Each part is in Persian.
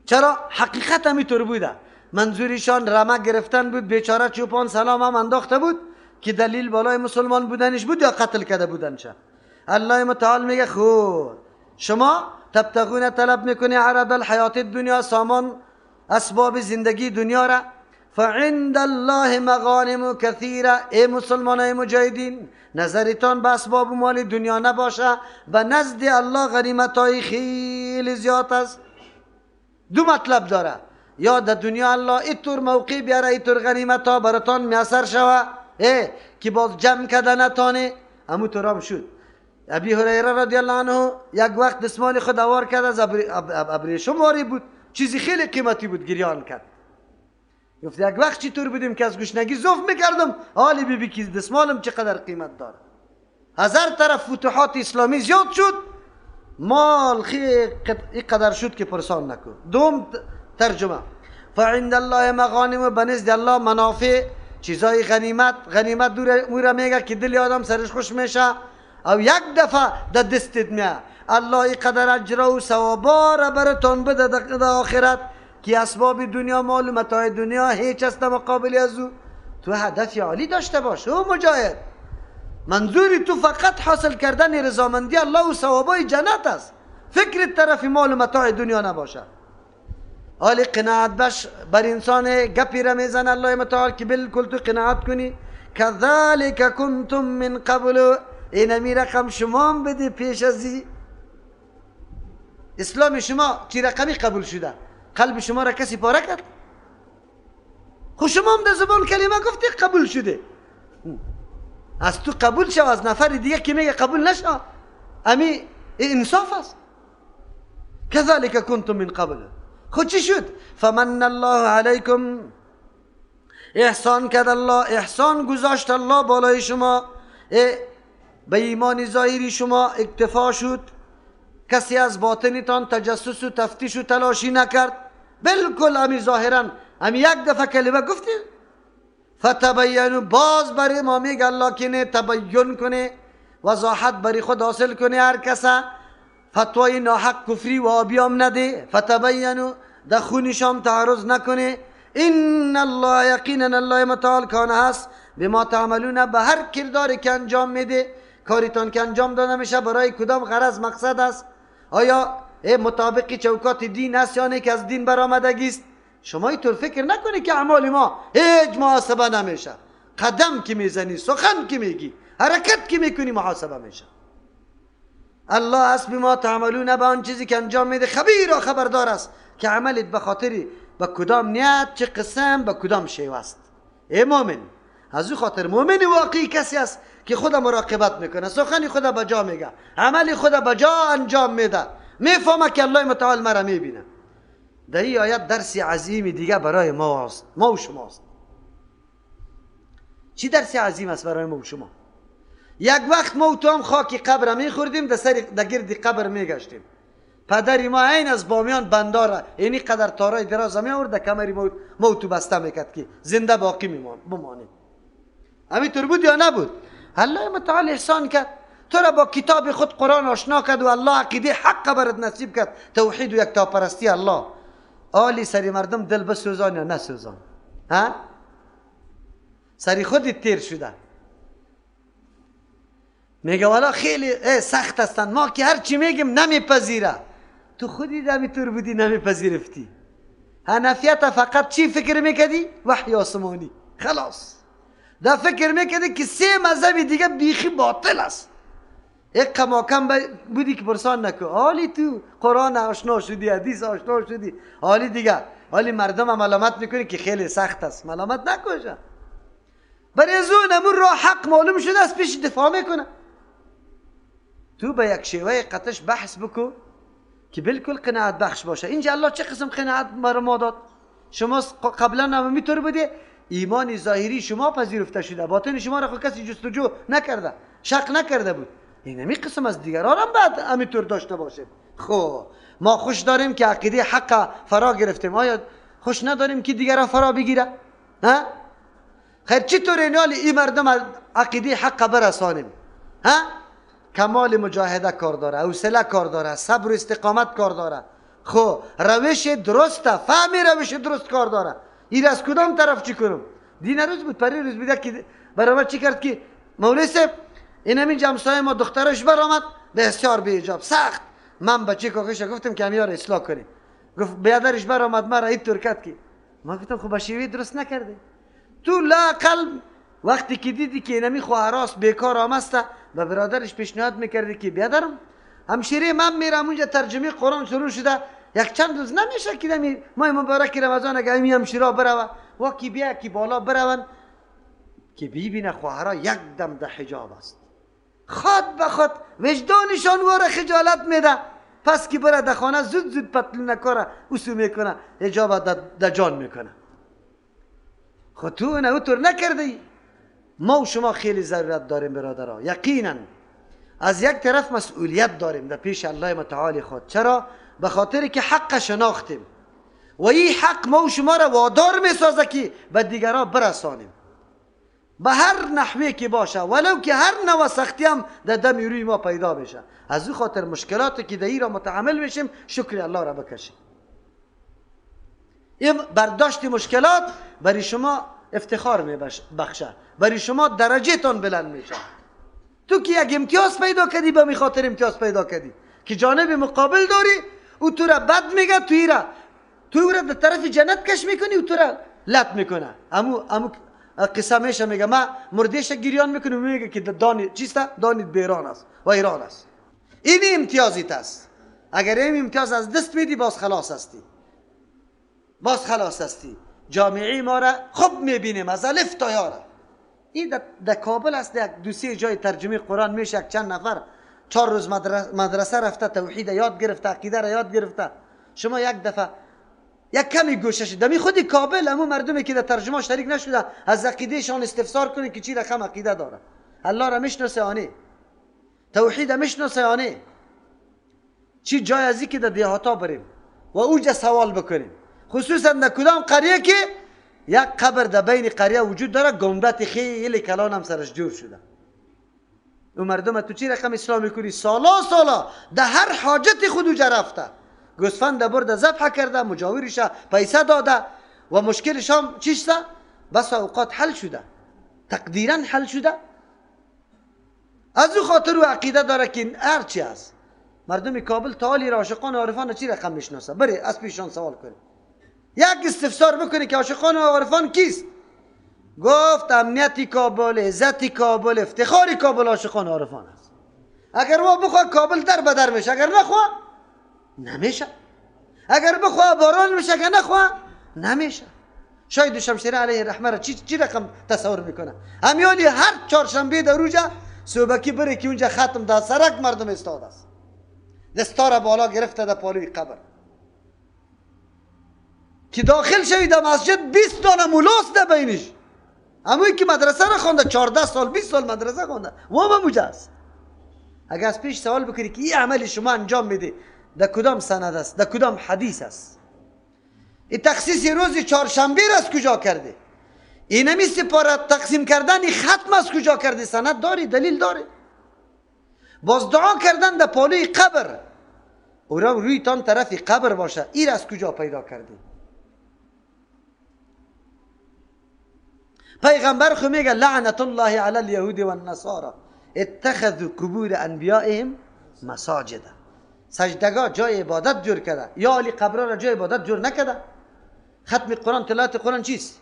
چرا؟ حقیقت همیطور بوده. منظورشان رمه گرفتن بود، بیچاره چوپان سلام هم انداخته بود که دلیل بالای مسلمان بودنش بود یا قتل کرده بودنش. الله متعال میگه خو شما تبتغون طلب میکنی عرض الحیات الدنیا، سامان اسباب زندگی دنیا را، فعند الله مغانم کثیره. ای مسلمان های مجاهدین، نظرتان به اسباب مال دنیا نباشه، به نزد الله غنیمت های خیلی زیاد است. دو مطلب داره، یا در دنیا الله اینطور موقع بیاره، اینطور غنیمت ها براتان میسر شوه که باز جمع کرده نتانه. همون طور هم شد. ابی هریره رضی الله عنه یک وقت دستمال خود آوار کرد، از ابریشم واری بود، چیزی خیلی قیمتی بود، گریان کرد. گفت یک وقت چطور بودیم که از گشنگی ضعف میکردم، حالی ببین که دستمالم چقدر قیمت داره. هزار طرف فتوحات اسلامی زیاد شد، مال خیلی قدر شد که پرسان نکن. دوم ترجمه، فعند الله مغانم، به نزد الله منافع، چیزای غنیمت. غنیمت دور میگه که دل آدم سرش خوش میشه او یک دفعه در دستت میاد. الله اینقدر اجر و ثوابا را براتون بده در آخرت که اسباب دنیا، مال و متاع دنیا هیچ است مقابل از او. تو هدف عالی داشته باش او مجاهد، منظوری تو فقط حاصل کردن رضامندی الله و ثوابای جنت است، فکر طرف مال و متاع دنیا نباشه. حال قناعت باش بر انسان گپی را میزنه الله متعال که بالکل تو قناعت کنی. کذالک کنتم من قبل، اینمی رقم شما هم بده پیش از اسلام شما چی رقمی قبول شده؟ قلب شما را کسی پاره کرد؟ خب شما هم در زبان کلمه گفتی قبول شده، از تو قبول شو، از نفر دیگه که میگه قبول نشو، امی انصاف است. کذالک کنتم من قبل. خود چی شد؟ فمن الله علیکم، احسان کرد الله، احسان گذاشت الله بالای شما، به ایمان ظاهری شما اکتفا شد، کسی از باطنتان تجسس و تفتیش و تلاشی نکرد، بالکل امی ظاهرا امی یک دفعه کلمه گفتی. فتبینو، باز برای ما میگه الله که نه تبین کنه، وضاحت برای خود حاصل کنه، هر کسا فتوای ناحق کفری و آبیام نده. فتبینو، در خونشام تعرض نکنه. ان الله یقینا الله متعال کان هست بما تعملون، به هر کرداری که انجام میده، کاریتان که انجام داده میشه برای کدام غرض مقصد است، آیا مطابق چوکات دین است یا نه که از دین برآمدگی است. شما اینطور فکر نکنی که اعمال ما هیچ محاسبه نمیشه. قدم که میزنی، سخن که میگی، حرکت که میکنی محاسبه میشه. الله است بما تعملون، به آن چیزی که انجام میده خبیر و خبردار است که عملت به خاطری به کدام نیت، چه قسم، به کدام شیوه است. ای مؤمن، از او خاطر مؤمن واقعی کسی است که خود مراقبت میکنه، سخن خود به جا میگه، عمل خود به جا انجام میده، میفهمه که الله متعال مرا میبینه. در این آیت درس عظیم دیگه برای ما است، ما و شماست. چی درس عظیم است برای ما و شما؟ یک وقت ما و تو هم خاک قبر میخوردیم، در گرد قبر میگشتیم. پدر ما عین از بامیان بنداره، اینی قدر تارای دراز می آورد، کمری ما و تو بسته میکرد که زنده باقی بمانیم. همینطور بود یا نبود؟ الله متعال احسان کرد، تو را با کتاب خود قرآن آشنا کرد و الله عقیده حق برات نصیب کرد، توحید و یکتاپرستی الله. آلی سری مردم دل بسوزان یا نسوزان؟ ها؟ سری خودت تیر شده. میگه والا خیلی سخت هستن، ما که هر چی میگیم نمیپذیره. تو خودی همینطور بودی نمیپذیرفتی. حنفیت فقط چی فکر میکردی؟ وحی آسمانی، خلاص. در فکر میکردی که سه مذهب دیگه بیخی باطل است. یک کماکم بودی که پرسان نکن. حالی تو قرآن آشنا شدی، حدیث آشنا شدی، حالی دیگه حالی مردم هم ملامت میکنی که خیلی سخت است، ملامت نکشه. برای از اون امور راه حق معلوم شده از پیش دفاع میکنه. تو به یک شیوه قطش بحث بکن که بالکل قناعت بخش باشه. اینجا الله چه قسم قناعت برای ما داد؟ شما قبلا هم میتور بودی، ایمان ظاهری شما پذیرفته شده، باطن شما را خود کسی جستجو نکرده، شک نکرده بود. این همی قسم از دیگران هم بعد همینطور داشته باشیم. خب ما خوش داریم که عقیده حق فرا گرفتیم، آیا خوش نداریم که دیگران فرا بگیره؟ ها؟ خیر چطور اینال این مردم عقیده حق برسانیم؟ ها؟ کمال مجاهده کار داره، حوصله کار داره، صبر و استقامت کار داره. خب روش درسته، فهم روش درست کار داره. این از کدام طرف چی کنم؟ دین روز بود، پری روز بود که برآمد چی کرد که مولوی صاحب این همین جمسای ما دخترش برآمد بسیار بی حجاب سخت. من بچه کاکش گفتم که همیار اصلاح کنی. گفت بیادرش برآمد مرا اینطور کرد که ما گفتم خب شیوه درست نکرده. تو لاقل وقتی که دیدی که اینمی خواهراست بیکار آمسته، به برادرش پیشنهاد میکردی که بیادرم همشیره من میرم اونجا ترجمه قرآن شروع شده، یک چند روز نمیشه که دمی ماه مبارک رمضان اگه همی همشیرا بروه و کی بیا کی بالا برون که ببینه خواهرا یک دم ده حجاب است، خود به خود وجدانشان واره خجالت میده. پس که بره در خانه زود زود پتلون کاره اصو میکنه، حجاب در جان میکنه. خود تو نه اوتور نکردی. ما و شما خیلی ضرورت داریم برادرها، یقینا از یک طرف مسئولیت داریم در پیش الله متعالی خود. چرا؟ به خاطر که حق شناختیم و این حق ما و شما را وادار میسازه که به دیگران برسانیم به هر نحوی که باشه، ولو که هر نوع سختی هم در دم روی ما پیدا بشه. از او خاطر مشکلاتی که در را متحمل میشیم شکر الله را بکشیم. این برداشت مشکلات برای شما افتخار میبخشه، برای شما درجه تان بلند میشه. تو که یک امتیاز پیدا کردی به می خاطر امتیاز پیدا کردی که جانب مقابل داری، او تو را بد میگه، تو را در طرف جنت کش میکنی، او تو را لط میکنه. امو قصه میشه میگه ما مردیش گریان میکنه، میگه که دانی چیست؟ دانید بیران است و ایران است. این امتیازیت است. اگر این امتیاز از دست میدی باز خلاص هستی، باز خلاص هستی. جامعه ما را خوب میبینیم از الف تا یا را. این در کابل است، یک دو سه جای ترجمه قرآن میشه، یک چند نفر 4 روز مدرسه رفته، توحید یاد گرفته، عقیده را یاد گرفته. شما یک دفعه یک کمی گوشه شد دمی خودی کابل، امو مردمی که در ترجمه شریک نشده از عقیدهشان استفسار کنید که چی رقم عقیده داره. الله را میشناسه آنه، توحید میشناسه آنه. چی جای ازی که در دیهاتا بریم و اوجا سوال بکنیم، خصوصا در کدام قریه که یک قبر در بین قریه وجود داره، گنبد خیلی کلان هم سرش جور شده. او مردم تو چی رقم اسلام میکنی؟ سالا سالا در هر حاجت خود اوجا رفته، گوسفند برده ذبح کرده، مجاورش پیسه داده و مشکلش هم چیست؟ بس اوقات حل شده، تقدیرا حل شده. از او خاطر او عقیده داره که هرچی هست. مردم کابل تعالی را عاشقان و عارفان چی رقم میشناسه؟ بری از پیشان سوال کنی، یک استفسار بکنی که عاشقان و عارفان کیست؟ گفت امنیت کابل، عزت کابل، افتخار کابل عاشقان و عارفان است. اگر ما بخواه کابل در به در میشه، اگر نخواه نمیشه. اگر بخواه باران میشه، اگر نخواه نمیشه. شاید شمشیر علیه الرحمه را چی رقم تصور میکنه؟ همیانی هر چهارشنبه در روجا صبحکی بره که اونجا ختم در سرک مردم استاد است، دستار بالا گرفته در پالوی قبر که داخل شوی در مسجد 20 دانه مولاس در بینش. همونی که مدرسه را خوانده 14 سال 20 سال مدرسه خوانده و هم اونجا است. اگر از پیش سوال بکنی که این عمل شما انجام میده در کدام سند است، در کدام حدیث است، این تخصیص روز چهارشنبه را از کجا کرده، اینمی سپاره تقسیم کردن ختم از کجا کرده، سند داری، دلیل داری؟ باز دعا کردن در پالوی قبر، او را روی تان طرف قبر باشه، این از کجا پیدا کرده؟ پیغمبر خو میگه لعنت الله علی اليهود والنصارى اتخذوا قبور انبیائهم مساجد. سجدگاه جای عبادت جور کرده، یا علی قبر را جای عبادت جور نکرده. ختم قرآن، تلاوت قرآن چیست؟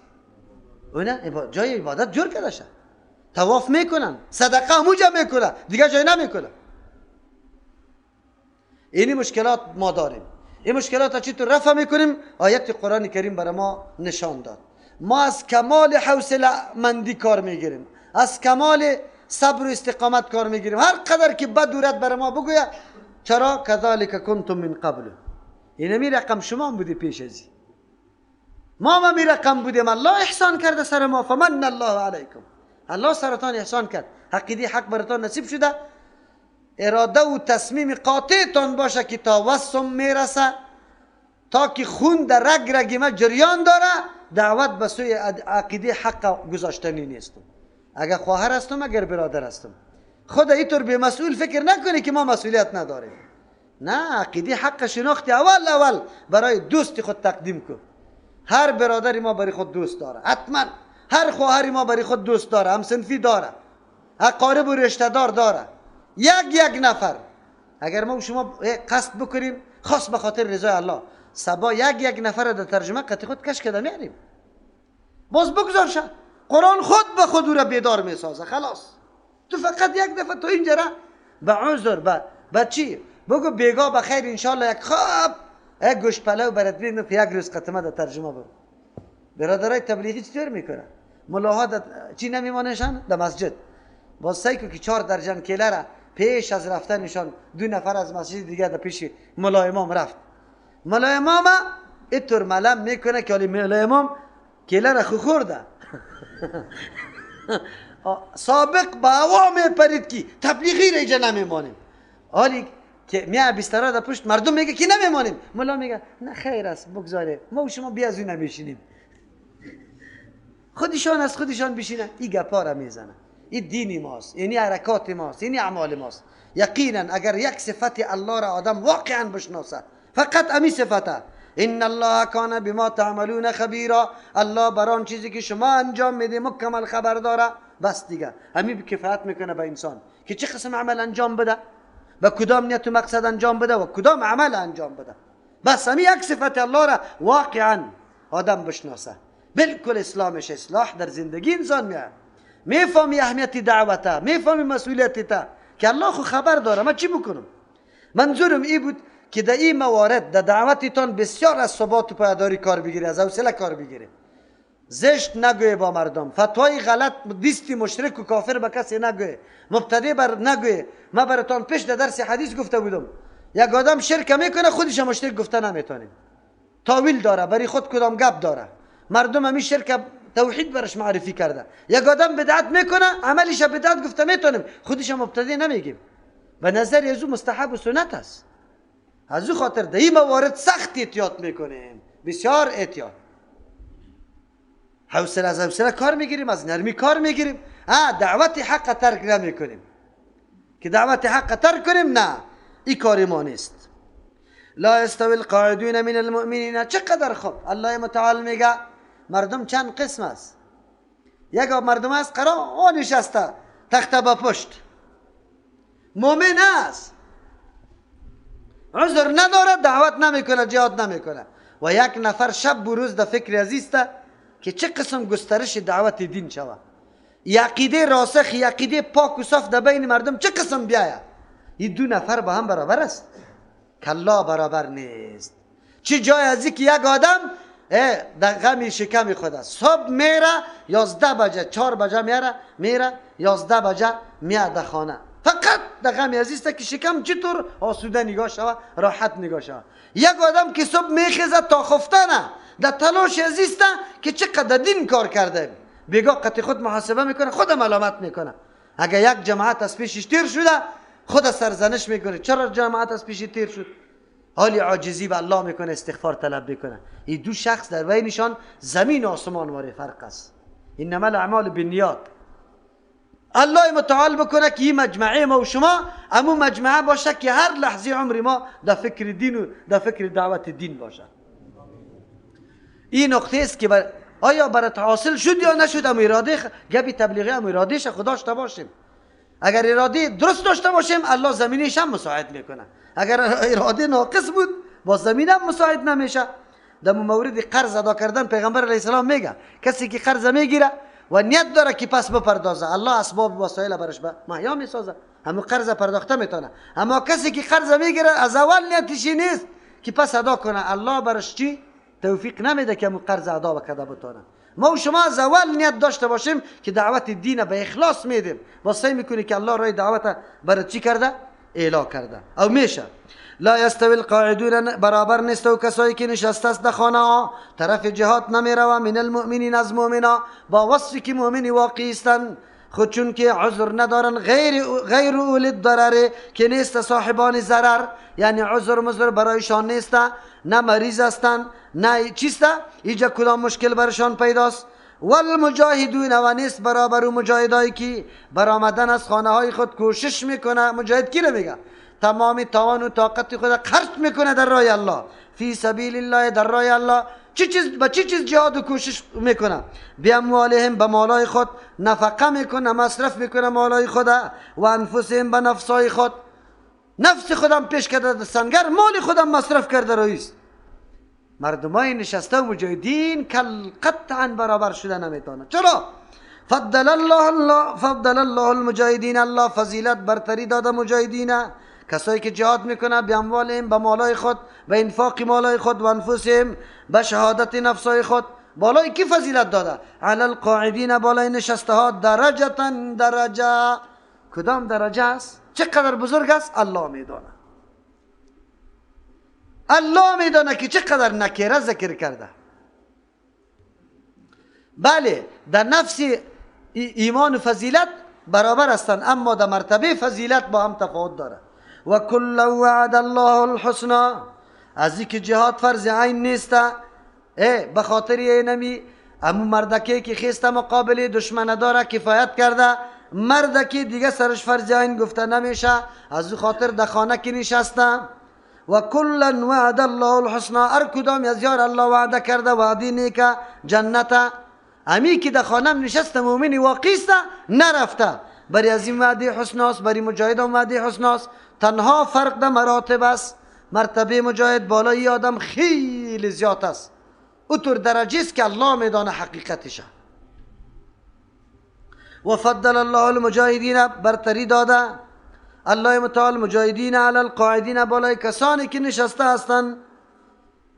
اونه جای عبادت جور کرده شه. طواف میکنن، صدقه همونجا میکنه، دیگه جای نمیکنه. اینی مشکلات ما داریم. این مشکلات چطور رفع میکنیم؟ آیت قرآن کریم برای ما نشان داد. ما از کمال حوصله مندی کار میگیریم، از کمال صبر و استقامت کار میگیریم. هر قدر که بد و رد برای ما بگوید، چرا کذالک کنتم من قبل، اینمی رقم شما هم بودی پیش ازی، ما هم می رقم بودیم، الله احسان کرده سر ما، فمن الله علیکم، الله سرتان احسان کرد، عقیده حق براتان نصیب شده. اراده و تصمیم قاطعتان باشه که تا وسم میرسه، تا که خون در رگ رگ ما جریان داره، دعوت به سوی عقیده حق گذاشتنی نیستم. اگر خواهر هستم، اگر برادر هستم، خود اینطور به مسئول فکر نکنی که ما مسئولیت نداریم. نه، عقیده حق شناختی اول اول برای دوست خود تقدیم کن. هر برادری ما برای خود دوست داره، حتما هر خواهری ما برای خود دوست داره، هم صنفی داره، اقارب و رشته دار داره، یک یک نفر. اگر ما شما قصد بکنیم خاص به خاطر رضای الله، سبا یک یک نفر در ترجمه قطع خود کش کده میاریم، باز بگذار شد. قرآن خود به خود او را بیدار میسازه. خلاص تو فقط یک دفعه تو اینجا را به عذر به چی بگو بیگا بخیر انشالله یک خواب یک گوشت پلو برات بینم یک روز قطمه در ترجمه برو. برادرای تبلیغی چطور میکنن؟ ملاها چی نمیمانشان در مسجد، باز سعی که 4 درجن کیله را پیش از رفتنشان 2 نفر از مسجد دیگه در پیش ملا امام رفت. ملا امام اینطور ملم میکنه که حالی ملا امام کیله را خورده. سابق به هوا میپرید که تبلیغی را اینجا نمیمانیم. حالی که میا بسترا در پشت مردم میگه که نمیمانیم، ملا میگه نه خیر است بگذاره، ما و شما بیا از اون نمیشینیم. خودشان از خودشان بشینه این گپا را میزنه. این دین ماست، اینی حرکات ماست، اینی اعمال ماست. یقینا اگر یک صفت الله را آدم واقعا بشناسه، فقط امی صفته، ان الله کان بما تعملون خبیرا، الله بر آن چیزی که شما انجام میده مکمل خبر داره. بس دیگه همین کفایت میکنه به انسان که چه قسم عمل انجام بده، به کدام نیت و مقصد انجام بده و کدام عمل انجام بده. بس همین یک صفت الله را واقعا آدم بشناسه، بالکل اسلامش اصلاح در زندگی انسان میاد. میفهمی اهمیت دعوته، میفهمی مسئولیت که الله خو خبر داره من چی بکنم. منظورم ای بود که در این موارد در دعوتتان بسیار از ثبات و پایداری کار بگیری، از حوصله کار بگیری. زشت نگوی با مردم، فتوای غلط دیستی مشرک و کافر به کسی نگوی، مبتدی بر نگوی. ما براتان پیش در درس حدیث گفته بودم یک آدم شرک میکنه خودش مشرک گفته نمیتونیم، تاویل داره برای خود کدام گپ داره، مردم همی شرک توحید برش معرفی کرده. یک آدم بدعت میکنه عملش بدعت گفته میتونیم، خودش مبتدی نمیگیم، به نظر از او مستحب و سنت است. از او خاطر در این موارد سخت احتیاط میکنیم، بسیار احتیاط. حوصله از حوصله کار میگیریم، از نرمی کار میگیریم. دعوت حق ترک نمیکنیم که دعوت حق ترک کنیم، نه این کار ما نیست. لا یستوی القاعدون من المؤمنین. چقدر خوب الله متعال میگه مردم چند قسم است. یک مردم است قرار نشسته تخته با پشت، مؤمن است، عذر نداره، دعوت نمیکنه، جهاد نمیکنه. و یک نفر شب و روز در فکر عزیزته که چه قسم گسترش دعوت دین شود، عقیده راسخ، عقیده پاک و صاف در بین مردم چه قسم بیاید. این دو نفر با هم برابر است؟ کلا برابر نیست. چه جای از که یک آدم در غم شکم خود است، صبح میره 11 بجه 4 بجه میره 11 بجه میاد خانه، فقط در غم عزیز که شکم چطور آسوده نگاه شود، راحت نگاه شود. یک آدم که صبح میخیزه تا خفتنه در تلاش عزیز که چقدر دین کار کرده، بیگاه قطع خود محاسبه میکنه، خود ملامت میکنه. اگر یک جماعت از پیشش تیر شده خود سرزنش میکنه، چرا جماعت از پیش تیر شد؟ حالی عاجزی به الله میکنه، استغفار طلب میکنه. این دو شخص در بینشان زمین و آسمان واره فرق است. انما الاعمال بالنیات. الله متعال بکنه که این مجمعه ما و شما امو مجمعه باشه که هر لحظه عمر ما در فکر دین و در فکر دعوت دین باشه. این نقطه است که آیا برات حاصل شد یا نشد، ام اراده گپی تبلیغی ام ارادهش خدا داشته باشیم. اگر اراده درست داشته باشیم الله زمینش هم مساعد میکنه، اگر اراده ناقص بود با زمین هم مساعد نمیشه. در مورد قرض ادا کردن پیغمبر علیه السلام میگه کسی که قرض میگیره و نیت داره که پس بپردازه، الله اسباب وسایل برش مهیا میسازه، همون قرض پرداخته میتونه. اما کسی که قرض میگیره از اول نیتش نیست که پس ادا کنه، الله برش چی توفیق نمیده که همون قرض ادا بکنه بتونه. ما و شما از اول نیت داشته باشیم که دعوت دین به اخلاص میدیم، واسه میکنی که الله رای دعوت برات چی کرده؟ اعلا کرده او میشه. لا یستوی القاعدون برابر نیست و کسایی که نشسته است در خانه ها طرف جهاد نمیروه، من المؤمنین از مؤمنا با وصفی که مؤمنی واقعی هستند، خود چون که عذر ندارن، غیر اولی الضرر که نیست صاحبان ضرر، یعنی عذر مضر برایشان نیست، نه مریض هستند نه چیست، اینجا کدام مشکل برشان پیداست. والمجاهدون و نیست برابر مجاهدایی که برآمدن از خانه های خود کوشش میکنه. مجاهد کی رو میگه؟ تمام توان و طاقت خود خرج میکنه در راه الله، فی سبیل الله، در راه الله. چی چیز با چی چیز جهاد و کوشش میکنه؟ بیاموالهم، به مالای خود نفقه میکنه، مصرف میکنه مالای خود، و انفسهم، به نفسای خود، نفس خودم پیش کرده در سنگر، مال خودم مصرف کرده رئیس. مردمای نشسته و مجاهدین کل قطعا برابر شده نمیتونه. چرا؟ فضل الله، فضل الله المجاهدین، الله فضیلت برتری داده مجاهدین، کسایی که جهاد میکنه، بیاموالهم، به مالای خود، به انفاق مالای خود، و انفسهم، به شهادت نفسای خود. بالای کی فضیلت داده؟ علی القاعدین، بالای نشسته ها، درجه درجه. کدام درجه است؟ چقدر بزرگ است؟ الله میدانه. الله میدانه که چقدر نکره ذکر کرده. بله در نفس ایمان و فضیلت برابر هستند، اما در مرتبه فضیلت با هم تفاوت داره. و کل وعد الله الحسنى، از اینکه جهاد فرض عین نیست، به خاطر اینمی امو مردکی که خیسته مقابل دشمن داره کفایت کرده، مردکی دیگه سرش فرض عین گفته نمیشه، از او خاطر در خانه که نشسته. و کلا وعد الله الحسنى، هر کدام از یار الله وعده کرده وعده نیکه جنت. امی که در خانه نشسته مؤمن واقعی است نرفته، بری از این وعده حسناست، بری مجاهد هم وعده حسناست. تنها فرق در مراتب است. مرتبه مجاهد بالای آدم خیلی زیاد است، او طور درجه است که الله میدانه حقیقتشه. و فضل الله المجاهدین، برتری داده الله متعال مجاهدین علی القاعدین، بالای کسانی که نشسته هستند.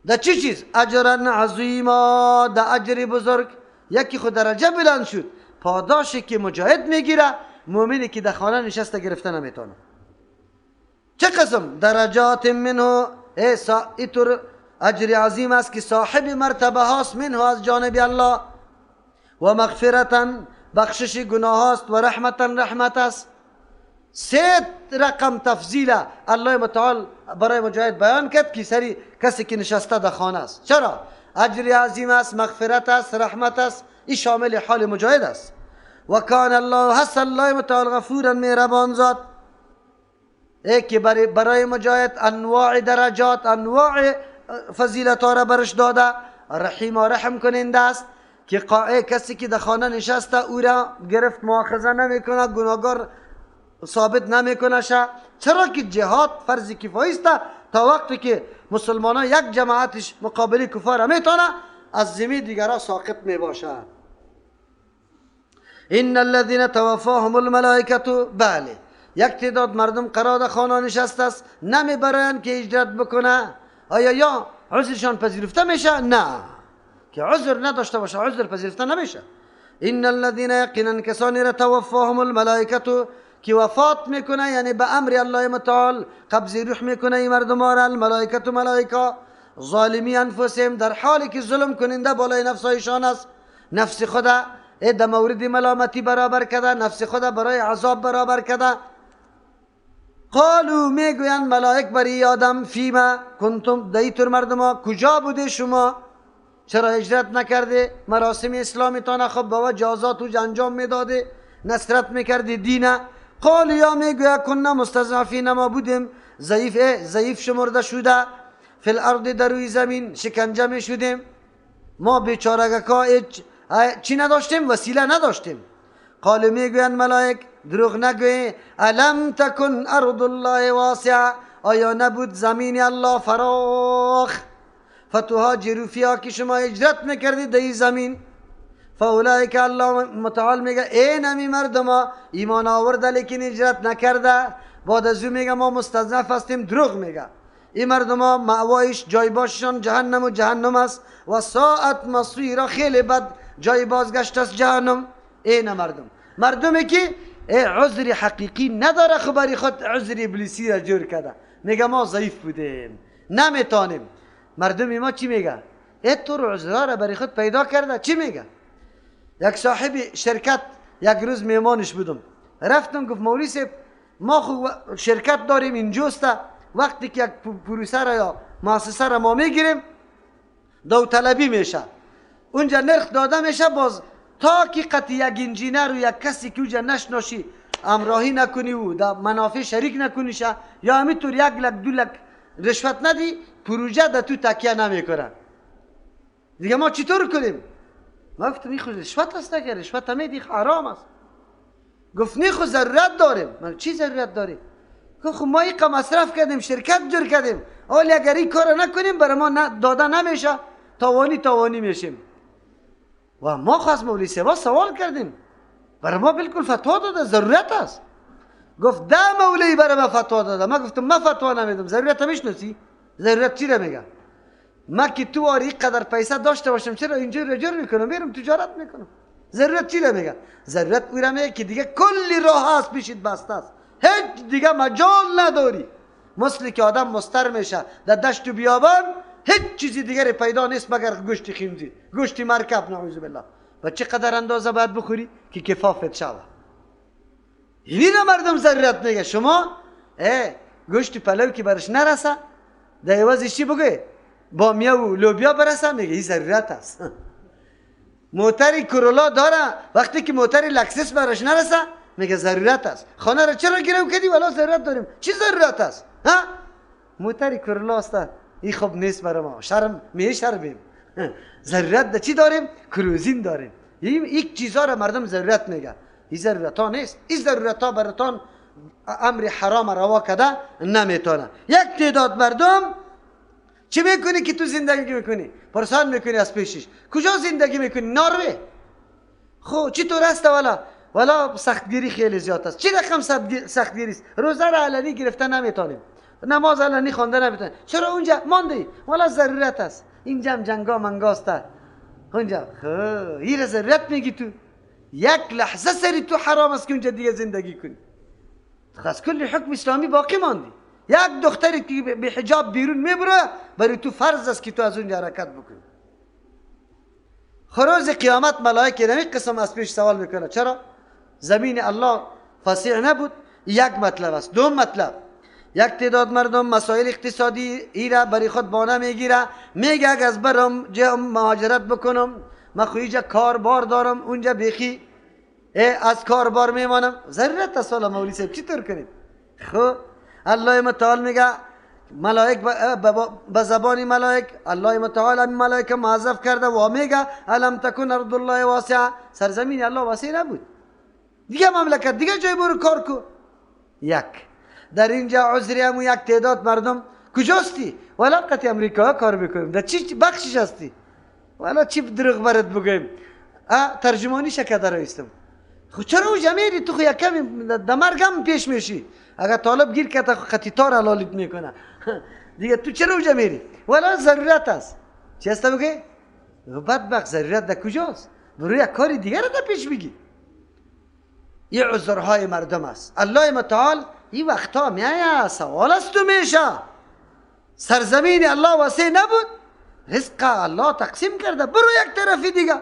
در چی چیز؟ اجرا عظیما، در اجر بزرگ. یکی خود درجه بلند شد، پاداشی که مجاهد میگیره مؤمنی که در خانه نشسته گرفته نمیتونه. چه قسم درجات منه، ایطور اجر عظیم است که صاحب مرتبه هاست، منه از جانب الله، و مغفرتا، بخشش گناه هاست، و رحمتا، رحمت است. سه رقم تفضیل الله متعال برای مجاهد بیان کرد که سری کسی که نشسته در خانه است. چرا؟ اجر عظیم است، مغفرت است، رحمت است. این شامل حال مجاهد است. و کان الله، هست الله متعال غفورا، مهربان ذات، ای که برای مجاهد انواع درجات، انواع فضیلت ها را برش داده. رحیم و رحم کننده است که کسی که در خانه نشسته او را گرفت مؤاخذه نمیکنه، گناهکار ثابت نمیکنه. چرا که جهاد فرض کفایی است. تا وقتی که مسلمان ها یک جماعتش مقابل کفار میتونه، از ذمه دیگرها ساقط میباشه. ان الذين توفاهم الملائکه، بله یک تعداد مردم قرار در خانه نشسته است، نمیبرند که هجرت بکنه. آیا یا عذرشان پذیرفته میشه؟ نه، که عذر نداشته باشه عذر پذیرفته نمیشه. ان الذين یقینا کسانی را توفاهم الملائکه، که وفات میکنه، یعنی به امر الله متعال قبض روح میکنه این مردم را، الملائکه ملائکه، ظالمی انفسهم، در حالی که ظلم کننده بالای نفسهایشان است. نفس خدا در مورد ملامتی برابر کرده، نفس خدا برای عذاب برابر کرده. قالو، میگویند ملائک بری آدم، فیما کنتم، دیتر مردم ها کجا بوده شما؟ چرا هجرت نکرده؟ مراسم اسلامی تانه خب با جازات او انجام میداده، نصرت میکردی دینه. قالو، یا میگوید کنا مستضعفین، ما بودیم ضعیف، ضعیف شمرده شده، فی الارض، در روی زمین شکنجه می شدیم، ما بیچارگکا چی نداشتیم؟ وسیله نداشتیم. قالو، میگویند ملائک، دروغ نگوی، الم تکن ارض الله واسعه، آیا نبود زمین الله فراخ؟ فتهاجروا فیها، که شما هجرت میکردید در این زمین. فاولئک، الله متعال میگه این همی مردم ها ایمان آورده لیکن هجرت نکرده، بعد از او میگه ما مستضعف هستیم، دروغ میگه. این مردم ها مأوایش، جای باششان جهنم و جهنم است، و ساعت مصیرا، خیلی بد جای بازگشت است جهنم. این مردم، مردمی که عذر حقیقی نداره، خبری خود عذر ابلیسی را جور کرده، میگه ما ضعیف بودیم نمیتونیم. مردم ما چی میگه؟ طور عذرها را برای خود پیدا کرده. چی میگه؟ یک صاحب شرکت یک روز میمانش بودم، رفتم گفت مولوی صاحب ما خو شرکت داریم اینجاست، وقتی که یک پروسه را یا مؤسسه را ما میگیریم داوطلبی میشه، اونجا نرخ داده میشه، باز تا که قطع یک انجینر و یک کسی که اوجا نشناشی امراهی نکنی و در منافع شریک نکنی یا همینطور 1 لک 2 لک رشوت ندی، پروژه در تو تکیه نمیکنه. دیگه ما چطور کنیم؟ ما گفتم این خود رشوت است که رشوت همیدی حرام است. گفت نه خود ضرورت داریم. من چی ضرورت داریم؟ گفت خب ما اینقدر مصرف کردیم، شرکت جور کردیم، حالا اگر این کار نکنیم برای ما داده نمیشه، تاوانی میشیم. و ما خو از مولوی صاحب سوال کردیم، برای ما بالکل فتوا داده ضرورت است. گفت ده مولوی برای ما فتوا داده. ما گفتم ما فتوا نمیدم، ضرورت میشناسی؟ ضرورت چی را میگه؟ ما که تو آری قدر پیسه داشته باشم چرا اینجور را جور میکنم، میرم تجارت میکنم. ضرورت چی را میگه؟ ضرورت او را میگه که دیگه کلی راه هست پیشت بسته است، هیچ دیگه مجال نداری. مثل که آدم مستر میشه در دشت و بیابان، هیچ چیزی دیگری پیدا نیست مگر گوشت خنزیر، گوشت مرکب، نعوذ بالله. و چقدر اندازه باید بخوری که کفافت شوه. اینی را مردم ضرورت میگه. شما گوشت پلو که برش نرسه، در عوضش چی بگه؟ بامیه و لوبیا برسه، میگه این ضرورت است. موتر کرولا داره، وقتی که موتر لکسس برش نرسه میگه ضرورت است. خانه را چرا گرو کردی؟ والا ضرورت داریم. چی ضرورت است؟ ها؟ موتر کرولا است، این خوب نیست برای ما، شرم می شرمیم. ضرورت ده چی داریم؟ کروزین داریم. این یک چیزا را مردم ضرورت میگه. این ضرورت ها نیست. این ضرورت ها براتان امر حرام روا کرده نمیتونه. یک تعداد مردم چی میکنی که تو زندگی میکنی؟ پرسان میکنی از پیشش کجا زندگی میکنی؟ نروژ. خب چطور است؟ والا سختگیری خیلی زیاد است. چی رقم سختگیری است؟ روزه را علنی گرفته نمیتونیم، نماز علنی خوانده نمیتونیم. چرا اونجا ماندی؟ والا ضرورت است. اینجا هم جنگا منگاست اونجا. خب این ضرورت میگی تو؟ یک لحظه سری تو حرام است که اونجا دیگه زندگی کنی. از کل حکم اسلامی باقی ماندی. یک دختری که به حجاب بیرون میبره برای تو فرض است که تو از اونجا حرکت بکنی. روز قیامت ملائکه نمی قسم از پیش سوال میکنه چرا زمین الله فسیح نبود؟ یک مطلب است. دوم مطلب، یک تعداد مردم مسائل اقتصادی ایره برای خود بانه میگیره، میگه اگه از برم جا مهاجرت بکنم، من خو اینجا کار بار دارم، اونجا بیخی از کار بار میمانم. ضرورت است. والا مولوی صاحب چطور کنیم؟ خب الله متعال میگه ملائک به زبان ملائک، الله متعال ملائکه موظف کرده و میگه الم تکن ارض الله واسعه، سرزمین الله واسع نبود، دیگه مملکت دیگه جای برو کار کو. یک در اینجا عذری هم یک تعداد مردم کجاستی؟ والا قطع امریکا کار میکنیم. در چی بخشش هستی؟ والا چی دروغ برات بگویم؟ ترجمانی شکه ایستم. خب چرا اونجا میری؟ تو خو یک کمی در مرگم پیش میشی. اگر طالب گیر کرد خطی تار حلالیت میکنه. دیگه تو چرا اونجا میری؟ والا ضرورت است. چی هست بگی؟ بدبخت ضرورت در کجاست؟ برو یک کاری دیگه را در پیش بگی. این عذرهای مردم است. الله متعال این وقتا میایه سوال است تو میشه. سرزمین الله واسع نبود، رزق الله تقسیم کرده، برو یک طرفی دیگه.